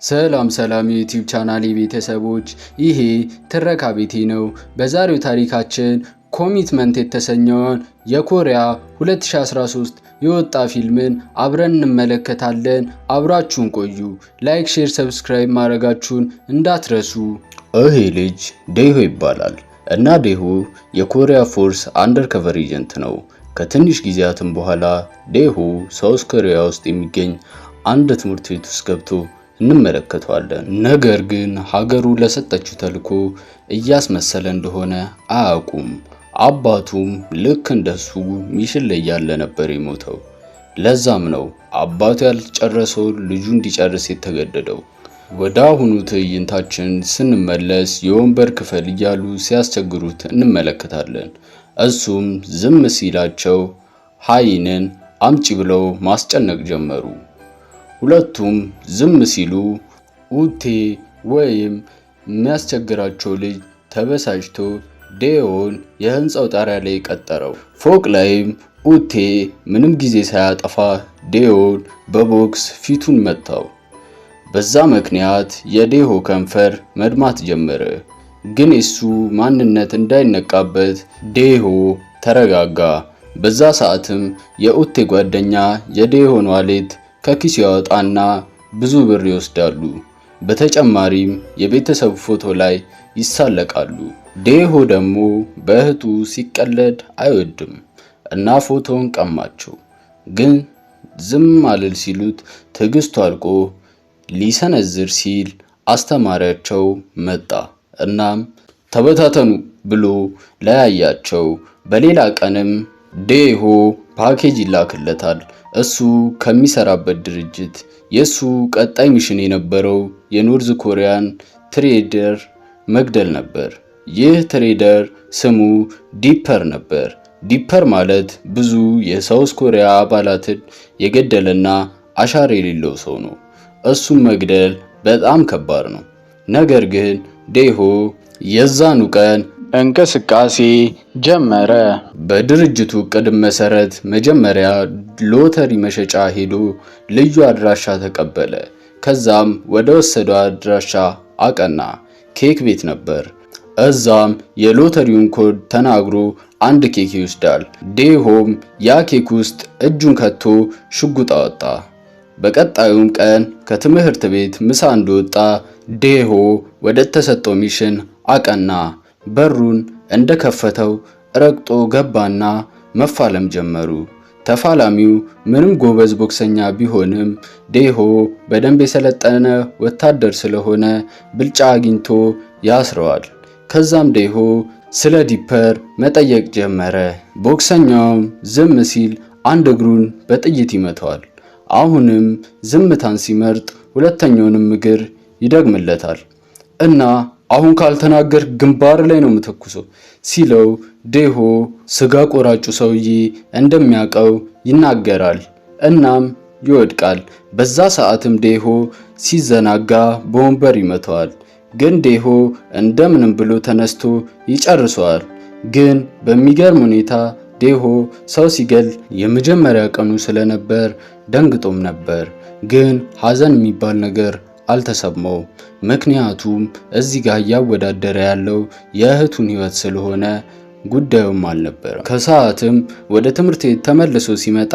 ሰላም ሰላም የ YouTube ቻናል ቤተሰቦች፣ ይሄ ትረካ ቤቴ ነው። በዛሬው ታሪካችን Commitment የተሰኘውን የኮሪያ 2013 የወጣ ፊልምን አብረን እንመለከታለን። አብራችሁን ቆዩ። Like፣ share፣ subscribe ማድረጋችሁን እንዳትረሱ። ይሄ ልጅ ዴሆ ይባላል እና ዴሆ የኮሪያ force undercover agent ነው። ከትንሽ ጊዜያትም በኋላ ዴሆ South Korea ውስጥ የሚገኝ አንድ ትምህርት ቤት ውስጥ ገብቶ እንመለከተዋለን። ነገር ግን ሀገሩ ለሰጠችው ተልዕኮ እያስመሰለ እንደሆነ አያውቁም። አባቱም ልክ እንደሱ mission ላይ ያለ ነበር የሞተው። ለዛም ነው አባቱ ያልጨረሰውን ልጁ እንዲጨርስ የተገደደው። ወደ አሁኑ ትዕይንታችን ስንመለስ የወንበር ክፈል እያሉ ሲያስቸግሩት እንመለከታለን። እሱም ዝም ሲላቸው ሃይንን አምጪ ብለው ማስጨነቅ ጀመሩ። ሁለቱም ዝም ሲሉ ኡቴ ወይም የሚያስቸግራቸው ልጅ ተበሳጭቶ ዴዮን የህንፃው ጣሪያ ላይ ቀጠረው። ፎቅ ላይም ኡቴ ምንም ጊዜ ሳያጠፋ ዴዮን በቦክስ ፊቱን መታው። በዛ ምክንያት የዴሆ ከንፈር መድማት ጀመረ። ግን የሱ ማንነት እንዳይነቃበት ዴሆ ተረጋጋ። በዛ ሰዓትም የኡቴ ጓደኛ የዴሆን wallet ከኪሱ ያወጣና ብዙ ብር ይወስዳሉ። በተጨማሪም የቤተሰቡ ፎቶ ላይ ይሳለቃሉ። ዴሆ ደግሞ በእህቱ ሲቀለድ አይወድም እና ፎቶውን ቀማቸው። ግን ዝም አልል ሲሉት ትዕግስቱ አልቆ ሊሰነዝር ሲል አስተማሪያቸው መጣ። እናም ተበታተኑ ብሎ ለያያቸው። በሌላ ቀንም ዴሆ ፓኬጅ ይላክለታል። እሱ ከሚሰራበት ድርጅት የሱ ቀጣይ mission የነበረው የ North Korean trader መግደል ነበር። ይህ trader ስሙ ዲፐር ነበር። ዲፐር ማለት ብዙ የ South Korea አባላትን የገደለና አሻራ የሌለው ሰው ነው። እሱም መግደል በጣም ከባድ ነው። ነገር ግን ዴሆ የዛኑ ቀን እንቅስቃሴ ጀመረ። በድርጅቱ እቅድ መሰረት መጀመሪያ ሎተሪ መሸጫ ሄዶ ልዩ አድራሻ ተቀበለ። ከዛም ወደ ወሰደው አድራሻ አቀና። ኬክ ቤት ነበር። እዛም የሎተሪውን ኮድ ተናግሮ አንድ ኬክ ይወስዳል። ዴሆም ያ ኬክ ውስጥ እጁን ከቶ ሽጉጥ አወጣ። በቀጣዩም ቀን ከትምህርት ቤት ምሳ እንደወጣ ዴሆ ወደ ተሰጠው mission አቀና። በሩን እንደከፈተው ረግጦ ገባና መፋለም ጀመሩ። ተፋላሚው ምንም ጎበዝ ቦክሰኛ ቢሆንም ዴሆ በደንብ የሰለጠነ ወታደር ስለሆነ ብልጫ አግኝቶ ያስረዋል። ከዛም ዴሆ ስለ ዲፐር መጠየቅ ጀመረ። ቦክሰኛውም ዝም ሲል አንድ እግሩን በጥይት ይመታዋል። አሁንም ዝምታን ሲመርጥ ሁለተኛውንም እግር ይደግምለታል እና አሁን ካልተናገር ግንባር ላይ ነው የምተኩሰው ሲለው ዴሆ ስጋ ቆራጩ ሰውዬ እንደሚያውቀው ይናገራል። እናም ይወድቃል። በዛ ሰዓትም ዴሆ ሲዘናጋ በወንበር ይመታዋል። ግን ዴሆ እንደምንም ብሎ ተነስቶ ይጨርሰዋል። ግን በሚገርም ሁኔታ ዴሆ ሰው ሲገል የመጀመሪያ ቀኑ ስለነበር ደንግጦም ነበር። ግን ሀዘን የሚባል ነገር አልተሰማውም። ምክንያቱም እዚህ ጋር እያወዳደረ ያለው የእህቱን ሕይወት ስለሆነ ጉዳዩም አልነበረም። ከሰዓትም ወደ ትምህርት ቤት ተመልሶ ሲመጣ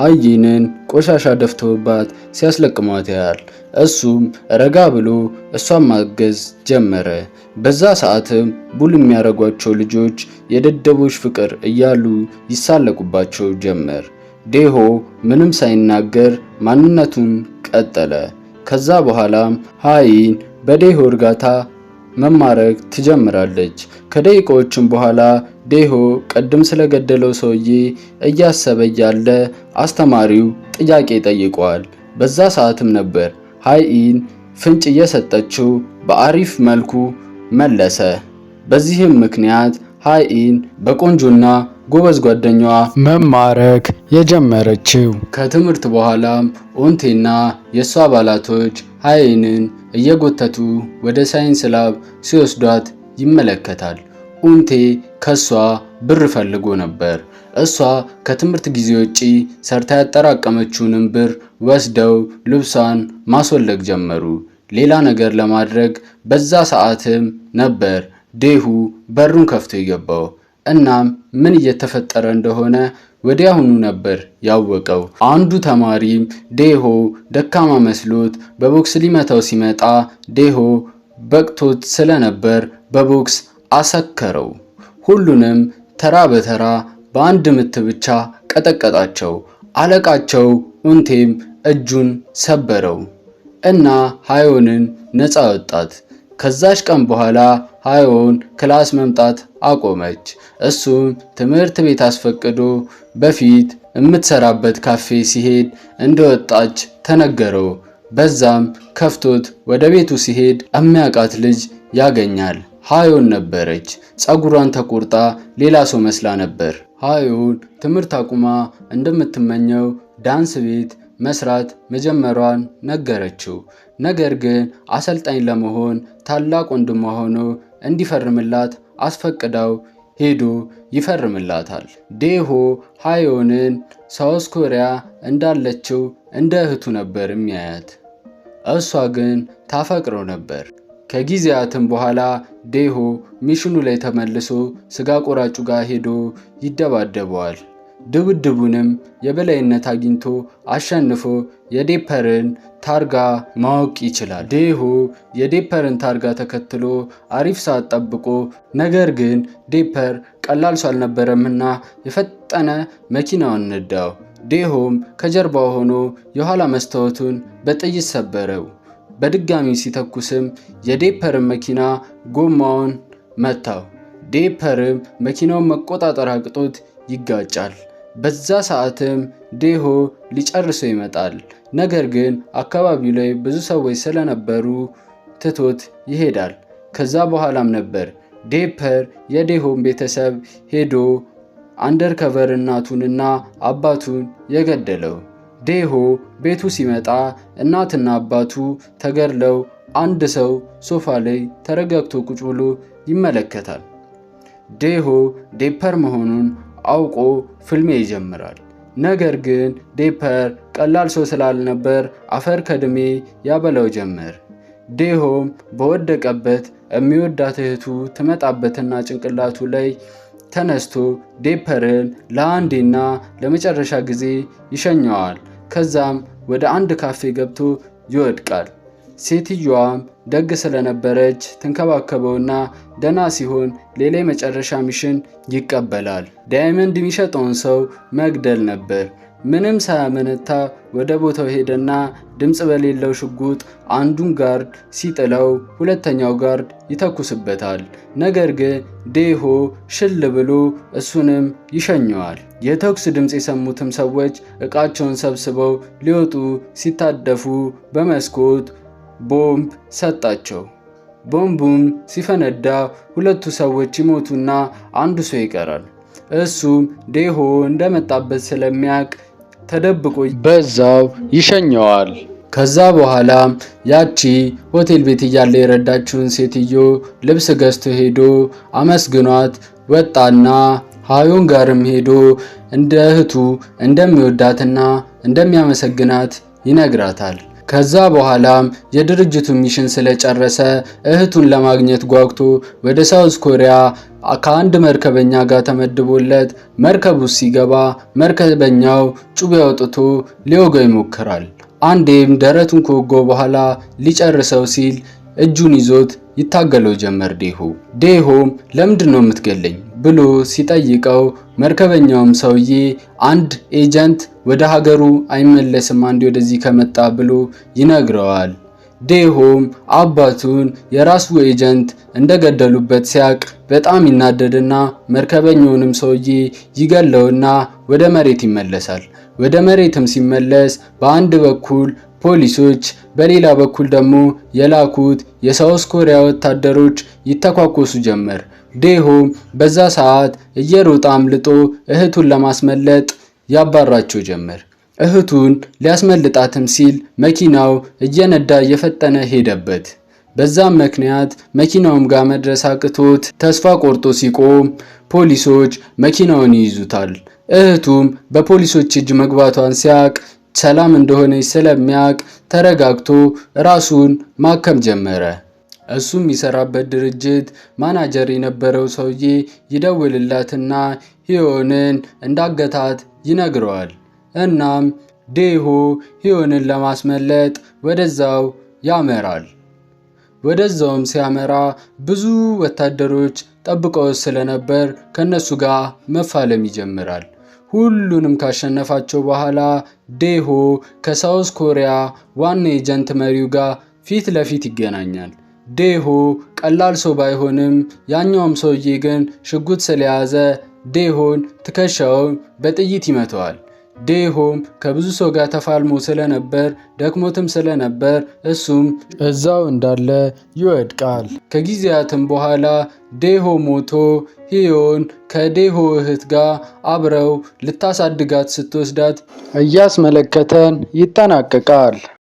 ሀይንን ቆሻሻ ደፍተውባት ሲያስለቅሟት ያያል። እሱም ረጋ ብሎ እሷን ማገዝ ጀመረ። በዛ ሰዓትም bully የሚያደርጓቸው ልጆች የደደቦች ፍቅር እያሉ ይሳለቁባቸው ጀመር። ዴሆ ምንም ሳይናገር ማንነቱን ቀጠለ። ከዛ በኋላም ሃይን በዴሆ እርጋታ መማረክ ትጀምራለች። ከደቂቃዎችም በኋላ ዴሆ ቅድም ስለገደለው ሰውዬ እያሰበ እያለ አስተማሪው ጥያቄ ጠይቋል። በዛ ሰዓትም ነበር ሃይኢን ፍንጭ እየሰጠችው በአሪፍ መልኩ መለሰ። በዚህም ምክንያት ሃይኢን በቆንጆና ጎበዝ ጓደኛዋ መማረክ የጀመረችው። ከትምህርት በኋላም ኦንቴና የእሷ አባላቶች ሃይንን እየጎተቱ ወደ science lab ሲወስዷት ይመለከታል። ኡንቴ ከሷ ብር ፈልጎ ነበር። እሷ ከትምህርት ጊዜ ውጪ ሰርታ ያጠራቀመችውንም ብር ወስደው ልብሷን ማስወለቅ ጀመሩ። ሌላ ነገር ለማድረግ። በዛ ሰዓትም ነበር ዴሁ በሩን ከፍቶ የገባው። እናም ምን እየተፈጠረ እንደሆነ ወዲያውኑ ነበር ያወቀው። አንዱ ተማሪም ዴሆ ደካማ መስሎት በቦክስ ሊመታው ሲመጣ ዴሆ በቅቶት ስለነበር በቦክስ አሰከረው። ሁሉንም ተራ በተራ በአንድ ምት ብቻ ቀጠቀጣቸው። አለቃቸው ኡንቴም እጁን ሰበረው እና ሃዮንን ነፃ ወጣት። ከዛች ቀን በኋላ ሃዮን class መምጣት አቆመች። እሱም ትምህርት ቤት አስፈቅዶ በፊት የምትሰራበት ካፌ ሲሄድ እንደወጣች ተነገረው። በዛም ከፍቶት ወደ ቤቱ ሲሄድ የሚያውቃት ልጅ ያገኛል። ሃዮን ነበረች። ፀጉሯን ተቆርጣ ሌላ ሰው መስላ ነበር። ሃዮን ትምህርት አቁማ እንደምትመኘው ዳንስ ቤት መስራት መጀመሯን ነገረችው። ነገር ግን አሰልጣኝ ለመሆን ታላቅ ወንድሟ ሆኖ እንዲፈርምላት አስፈቅዳው ሄዶ ይፈርምላታል። ዴሆ ሃዮንን South Korea እንዳለችው እንደ እህቱ ነበር የሚያያት። እሷ ግን ታፈቅረው ነበር። ከጊዜያትም በኋላ ዴሆ mission ኑ ላይ ተመልሶ ስጋ ቆራጩ ጋር ሄዶ ይደባደበዋል። ድብድቡንም የበላይነት አግኝቶ አሸንፎ የዴፐርን ታርጋ ማወቅ ይችላል። ዴሆ የዴፐርን ታርጋ ተከትሎ አሪፍ ሰዓት ጠብቆ፣ ነገር ግን ዴፐር ቀላል ሰው አልነበረምና የፈጠነ መኪናውን ነዳው። ዴሆም ከጀርባው ሆኖ የኋላ መስታወቱን በጥይት ሰበረው። በድጋሚ ሲተኩስም የዴፐርን መኪና ጎማውን መታው። ዴፐርም መኪናውን መቆጣጠር አቅቶት ይጋጫል። በዛ ሰዓትም ዴሆ ሊጨርሰው ይመጣል። ነገር ግን አካባቢው ላይ ብዙ ሰዎች ስለነበሩ ትቶት ይሄዳል። ከዛ በኋላም ነበር ዴፐር የዴሆን ቤተሰብ ሄዶ undercover እናቱንና አባቱን የገደለው። ዴሆ ቤቱ ሲመጣ እናትና አባቱ ተገድለው አንድ ሰው ሶፋ ላይ ተረጋግቶ ቁጭ ብሎ ይመለከታል። ዴሆ ዴፐር መሆኑን አውቆ ፍልሚያ ይጀምራል። ነገር ግን ዴፐር ቀላል ሰው ስላልነበር አፈር ከድሜ ያበላው ጀመር። ዴሆም በወደቀበት የሚወዳት እህቱ ትመጣበትና ጭንቅላቱ ላይ ተነስቶ ዴፐርን ለአንዴና ለመጨረሻ ጊዜ ይሸኘዋል። ከዛም ወደ አንድ ካፌ ገብቶ ይወድቃል። ሴትዮዋም ደግ ስለነበረች ትንከባከበውና ደና ሲሆን ሌላ የመጨረሻ mission ይቀበላል። Diamond የሚሸጠውን ሰው መግደል ነበር። ምንም ሳያመነታ ወደ ቦታው ሄደና ድምፅ በሌለው ሽጉጥ አንዱን guard ሲጥለው ሁለተኛው guard ይተኩስበታል። ነገር ግን ዴሆ ሽል ብሎ እሱንም ይሸኘዋል። የተኩስ ድምፅ የሰሙትም ሰዎች እቃቸውን ሰብስበው ሊወጡ ሲታደፉ በመስኮት ቦምብ ሰጣቸው። ቦምቡም ሲፈነዳ ሁለቱ ሰዎች ይሞቱና አንዱ ሰው ይቀራል። እሱም ዴሆ እንደመጣበት ስለሚያውቅ ተደብቆ በዛው ይሸኘዋል። ከዛ በኋላ ያቺ ሆቴል ቤት እያለ የረዳችውን ሴትዮ ልብስ ገዝቶ ሄዶ አመስግኗት ወጣና ሃዮን ጋርም ሄዶ እንደ እህቱ እንደሚወዳትና እንደሚያመሰግናት ይነግራታል። ከዛ በኋላም የድርጅቱ mission ስለጨረሰ እህቱን ለማግኘት ጓጉቶ ወደ South Korea ከአንድ መርከበኛ ጋር ተመድቦለት መርከቡ ሲገባ መርከበኛው ጩቤ አውጥቶ ሊወጋው ይሞክራል። አንዴም ደረቱን ከወጋው በኋላ ሊጨርሰው ሲል እጁን ይዞት ይታገለው ጀመር ዴሆ። ዴሆም ለምንድን ነው የምትገለኝ ብሎ ሲጠይቀው መርከበኛውም ሰውዬ አንድ agent ወደ ሀገሩ አይመለስም አንዴ ወደዚህ ከመጣ ብሎ ይነግረዋል። ዴሆም አባቱን የራሱ agent እንደገደሉበት ሲያቅ በጣም ይናደድና መርከበኛውንም ሰውዬ ይገለውና ወደ መሬት ይመለሳል። ወደ መሬትም ሲመለስ በአንድ በኩል ፖሊሶች፣ በሌላ በኩል ደግሞ የላኩት የ South Korea ወታደሮች ይተኳኮሱ ጀመር። ዴሆም በዛ ሰዓት እየሮጠ አምልጦ እህቱን ለማስመለጥ ያባራቸው ጀመር። እህቱን ሊያስመልጣትም ሲል መኪናው እየነዳ እየፈጠነ ሄደበት። በዛም ምክንያት መኪናውም ጋር መድረስ አቅቶት ተስፋ ቆርጦ ሲቆም ፖሊሶች መኪናውን ይይዙታል። እህቱም በፖሊሶች እጅ መግባቷን ሲያቅ ሰላም እንደሆነች ስለሚያውቅ ተረጋግቶ ራሱን ማከም ጀመረ። እሱ የሚሰራበት ድርጅት ማናጀር የነበረው ሰውዬ ይደውልላትና ሂዮንን እንዳገታት ይነግረዋል። እናም ዴሆ ሂዮንን ለማስመለጥ ወደዛው ያመራል። ወደዛውም ሲያመራ ብዙ ወታደሮች ጠብቀው ስለነበር ከነሱ ጋር መፋለም ይጀምራል። ሁሉንም ካሸነፋቸው በኋላ ዴሆ ከ South Korea ዋና agent መሪው ጋር ፊት ለፊት ይገናኛል። ዴሆ ቀላል ሰው ባይሆንም ያኛውም ሰውዬ ግን ሽጉጥ ስለያዘ ዴሆን ትከሻውን በጥይት ይመታዋል። ዴሆም ከብዙ ሰው ጋር ተፋልሞ ስለነበር ደክሞትም ስለነበር እሱም እዛው እንዳለ ይወድቃል። ከጊዜያትም በኋላ ዴሆ ሞቶ ሂዮን ከዴሆ እህት ጋር አብረው ልታሳድጋት ስትወስዳት እያስመለከተን ይጠናቀቃል።